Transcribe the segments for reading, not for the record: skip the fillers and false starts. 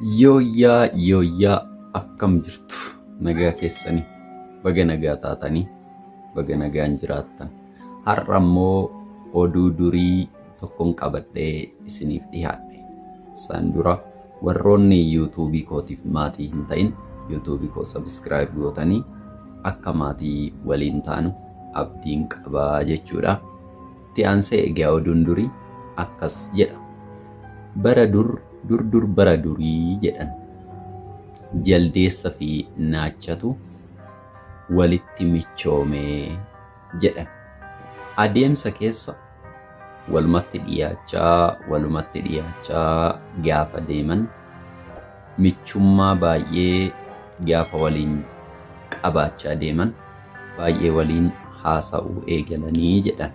Yooyyaa yooyyaa akkam jirtu nagaa keessanii baga nagaa taatanii baga nagaan jiraattan har'a immoo oduu durii tokkon qabadhee isiniif dhiyaadhe isaan dura warroonni yuutuubii kootiif maatii hin ta'in yuutuubii koo sabiskiraayib gootanii akka maatii waliin taanu abdiin qabaa jechuudha. Itti aansee egaa oduun durii akkas jedha. Bara dur dur dur bara durii jedhan. Jaldeessa fi naachatu walitti michoomee jedhan. Adeemsa keessa walumatti dhiyaachaa walumatti dhiyaachaa gaafa deeman michummaa baay'ee gaafa waliin qabaachaa deeman baay'ee waliin haasa'uu eegalanii jedhan.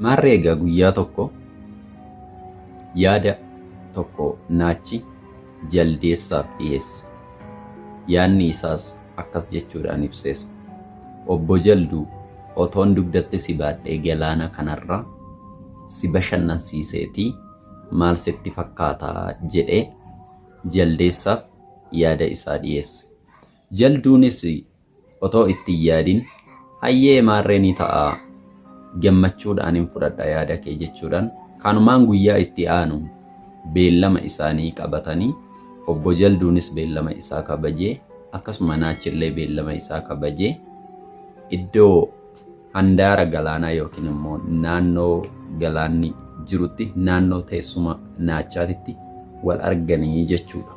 Maarree egaa guyyaa tokko yaada tokko naachi jaldeessaaf dhiyeesse. Yaadni isaas akkas jechuudhaan ibsees. Obbo Jalduu otoon dugdatti si baadhee galaana kanarra si bashannansiiseetii maal sitti fakkaata jedhee jaldeessaaf yaada isaa dhiyeesse. Jalduunis otoo itti hin yaadin hayyee maarree ni ta'a gammachuudhaanin fudhadha yaada kee jechuudhaan kanumaan guyyaa itti aanu beellama isaanii qabatanii obbo Jalduunis beellama isaa kabajee akkasuma Naachillee beellama isaa kabajee iddoo handaara galaanaa yookiin immoo naannoo galaanni jirutti naannoo teessuma Naachaatitti wal arganii jechuudha.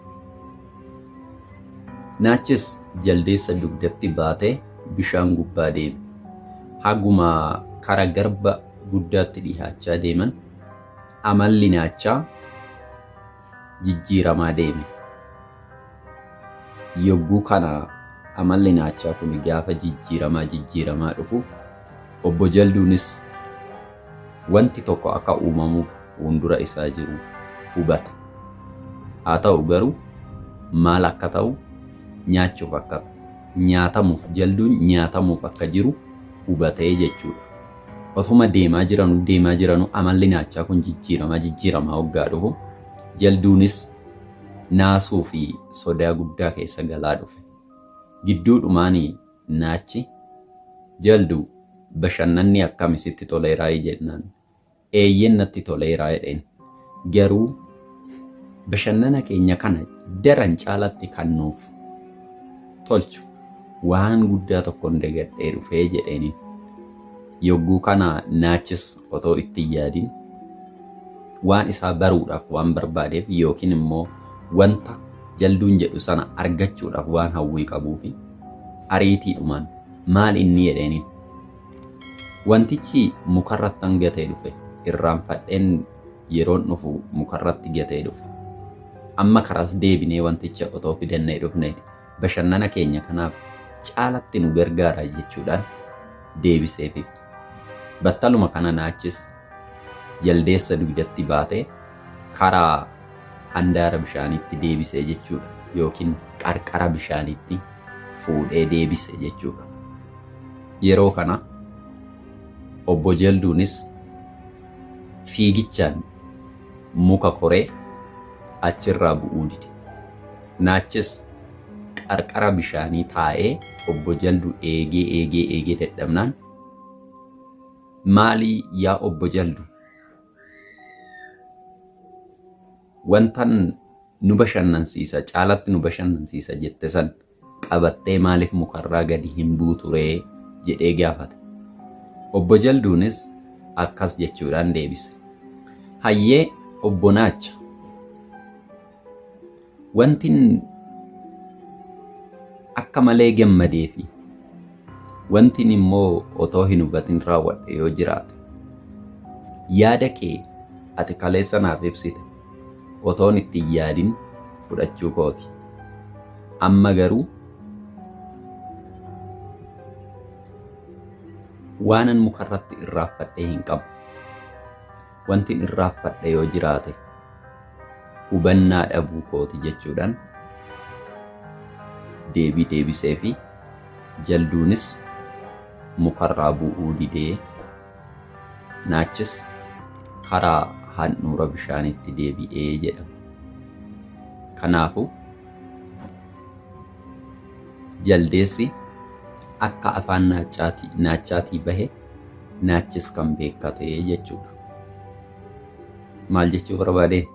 Naachis jaldeessa dugdatti baatee bishaan gubbaa deeme. Haguma kara garba guddaatti dhihaachaa deeman amalli naachaa jijjiiramaa deeme. Yogguu kana amalli naachaa kun gaafa jijjiiramaa jijjiiramaa dhufu obbo Jalduunis wanti tokko akka uumamuuf fuundura isaa jiru hubate. Haa ta'u garuu maal akka ta'u nyaachuuf akka nyaatamuuf jalduun nyaatamuuf akka jiru hubatee jechuudha. Otuma deemaa jiranuu deemaa jiranuu amalli naachaa kun jijjiiramaa jijjiiramaa hoggaa dhufu jalduunis naasuu fi sodaa guddaa keessa galaa dhufe. Gidduudhumaan naachi jalduu bashannanni akkami sitti toleeraayi jennaan eeyyen natti toleeraa jedheen. Garuu bashannana keenya kana daran caalatti kan nuuf tolchu waan guddaa tokkon dagadhee dhufee jedheeniin. Yogguu kana naachis otoo itti hin yaadin waan isaa baruudhaaf waan barbaadeef yookiin immoo wanta jalduun jedhu sana argachuudhaaf waan hawwii qabuufi ariitiidhumaan maal inni jedheeniin. Wantichi mukarrattan gatee dhufe. Irraanfadheen yeroon dhufu mukarratti gatee dhufe. Amma karaas deebinee wanticha otoo fidannee dhufneeti. Bashannana keenya kanaaf caalatti nu gargaara jechuudhaan deebiseefiif. Battaluma kana naachis jaldeessa dugdatti baatee karaa handaara bishaaniitti deebisee jechuudha. Yookiin qarqara bishaaniitti fuudhee deebise jechuudha. Yeroo kana obbo Jalduunis fiigichaan muka koree achirraa bu'uu dide. Naachis qarqara bishaanii taa'ee obbo Jalduu eegee eegee eegee dadhabnaan maalii yaa obbo Jaldu wantan nu bashannansiisa caalatti nu bashannansiisa jette san qabattee maaliif mukarraa gadi hin buuturee jedhee gaafate. Obbo Jalduunis akkas jechuudhaan deebise. Hayyee obbo Naacha wantin akka malee gammadee fi wantin immoo otoo hin hubatin raawwadhe yoo jiraate yaada kee ati kaleessa naaf ibsite otoon itti hin yaadin fudhachuu kooti. Amma garuu waanan mukarratti irraanfadhee hin qabu. Wantin irraanfadhe yoo jiraate hubannaa dhabuu kooti jechuudhaan deebii deebisee fi jalduunis mukarraa bu'uu didee naachis karaa handhuura bishaaniitti deebi'ee jedhama. Kanaafuu Jaldeessi akka afaan naachaatii bahe naachis kan beekkate jechuudha. Maal jechuu barbaadeen?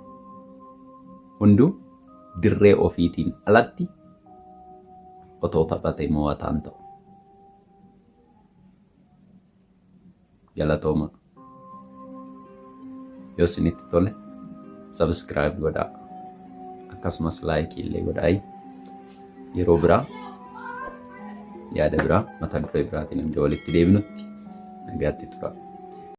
Hunduu dirree ofiitiin alatti otoo taphatee mo'ataan ta'u. Galatooma. Yoo isinitti tole subscribe godhaa. Akkasumas like illee godhaa. Yeroo biraa yaada biraa mata duree biraatiin hanga walitti deebinutti nagaatti tura.